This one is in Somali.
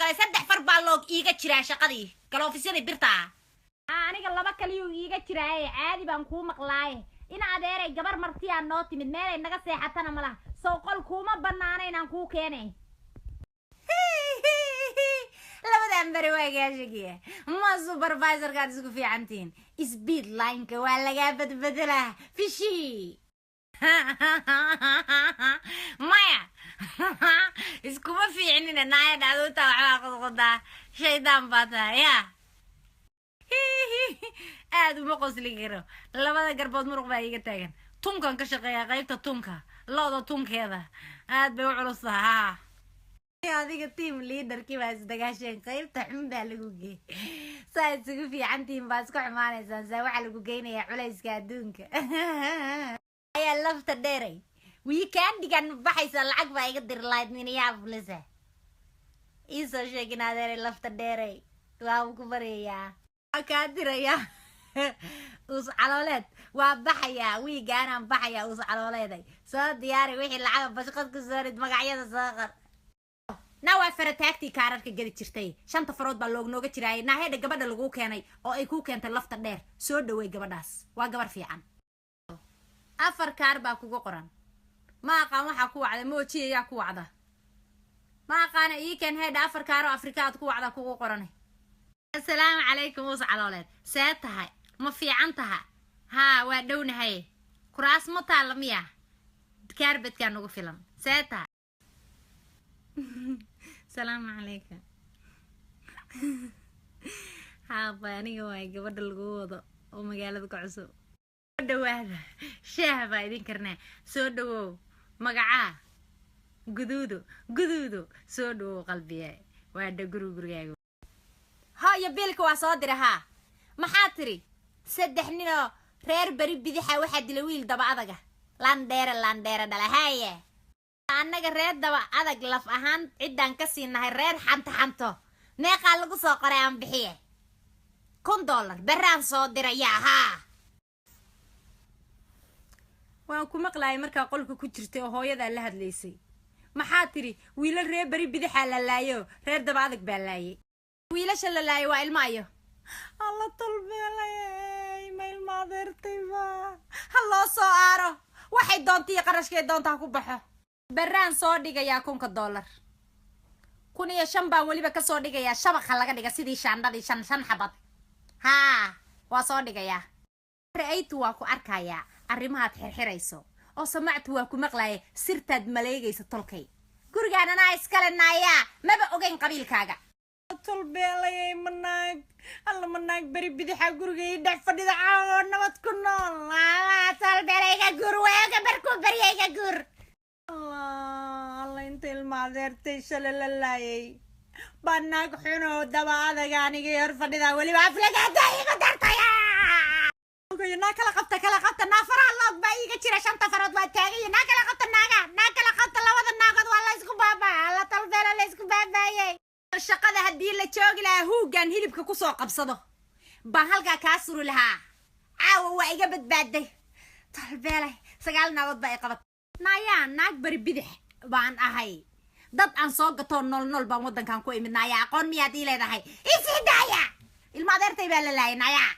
galay. Saddex far baa loog iiga jiraa shaqadii galoofisyadii birta ah. Aniga laba kaliyuu iiga jiraaye, caadi baan kuu maqlaaye. In adeeray, gabar martiyaa noo timid, meelay naga seexatana ma laha. Sow qol kuuma banaana inaan kuu keenay? Labadan beri waa gaashagiya ma supervisorkaad isku fiicantihiin. Speed lineka waa lagaa badbedelaa fishi. Maya, iskuma fiicnina. Naaya dhacduuta waxbaa qodqodaa, shaydaan baa tahay. Ya, aad uma qosli karo. Labada garbood muruq baa iiga taagan. Tunkan ka shaqeeya, qaybta tunka, lo'da tunkeeda aad bay u culus taha. Adiga team leaderkii baa isdagaasheen, qaybta xun baa lagu geey. Saa isugu fiicantihiin baa isku xumaanaysaan. Saa waxaa lagu geynayaa culayska adduunka ayaa lafta dheeray. Weekendigan baxaysa, lacag baa iga diri lahayd Minneapolis. Iisoo sheeg in adeeray lafta dheeray, waa ku baryayaa, waa kaa dirayaa. Uus calooleed waa baxayaa, wiigaanaan baxayaa. Uus calooleeday, soo diyaari wixii lacaga, bashqad ku soo rid, magacyada soo qor. Na waa farataagtii kaararka gedi jirtay, shanta farood baa loog nooga jiraayay. Naaheedha, gabadha laguu keenay oo ay kuu keentay lafta dheer, soo dhawey gabadhaas, waa gabar fiican. Afar kaar baa kugu qoran, ma aqaan waxaa ku wacda, moojiya yaa ku wacda, ma aqaana. Ii keen heedha, afar kaaroo Afrika aad ku wacda kugu qoran. Asalaamu calaykum, uus calooleed, see tahay? Ma fiican taha? Haa, waa dhownahay. Kuraas ma taalla miya? Carpetkaa nagu filan. See tahay? Salaamu calaykum. Haaba, aniga waay gabadha lagu wado oo magaalada ka cusub. Soo dhawaada, shaah baa idin karnaa. Soo dhawow. Magacaa? Guduudo, guduudo, soo dhawow qalbiye. Waa dha guri, gurigaaga. Hooyo, biilka waa soo dira. Haa, maxaa tiri? Saddex ninoo reer beri bidixa waxaa dila wiil daba adaga, landheere, landheere dhala. Haye, annaga reer daba adag laf ahaan ciddaan ka siinahay reer xanto xanto. Meeqaa lagu soo qoray? Aan bixiye $1000, berraan soo dirayaa. Haa, waan ku maqlaayay markaa qolka ku jirtay oo hooyadaa la hadlaysay. Maxaa tiri? Wiilal reer beri bidixaa la laayo, reer daba adag baa laayay. Wiilasha la laayay waa ilmo ayo? Alla tolbeelay, ma ilmo adeertayba? Ha loo soo aaro, waxay doonta iyo qarashkay doonta ha ku baxo. Berraan soo dhigayaa $1000, 1005 baan weliba kasoo dhigayaa. Shabaqa laga dhiga sidii shaandhadii, shan shan xabad. Haa, waa soo dhigayaa. Ra'aytu waa ku arkayaa arrimahaad xirxirayso, oo samactu waa ku maqlaaya sirtaad maleegaysa. Tolkay, gurigaan anaa iskale. Naayaa, maba ogeyn qabiilkaaga. Tolbeelayay, manaag alla, manaag beri bidixa guriga ii dhex fadhida, caawo nabad ku nool. Tolbeelayga guur, waaga barkuu baryayga guur. Alla, inta ilma adeertay shalay la laayay baa naag xunoo daba adaga aniga hor fadhida, weliba aflagaada iigu dartaya. Naa kala qabta, kala qabta. Naa faraha loog baa iiga jira, shanta farood waa taagaya. Naa kala qabta naaga, naa kala qabta labada naagood, waa la isku baabaa. Alla tolbeela, la isku baabaayay. Shaqada haddii la joogi lahaa, huuggan hilibka kusoo qabsado baan halkaa kaa suri lahaa. Caawa waa iga badbaaday. Tolbeelay, sagaal naagood baa i qabat. Naayaa, naag bari bidix baan ahay, dad aan soo gatoo nool nool baan waddankan ku imid. Naayaa, aqoon miyaad ii leedahay? Isii daaya, ilma adeertay baa la laayay. Naayaa.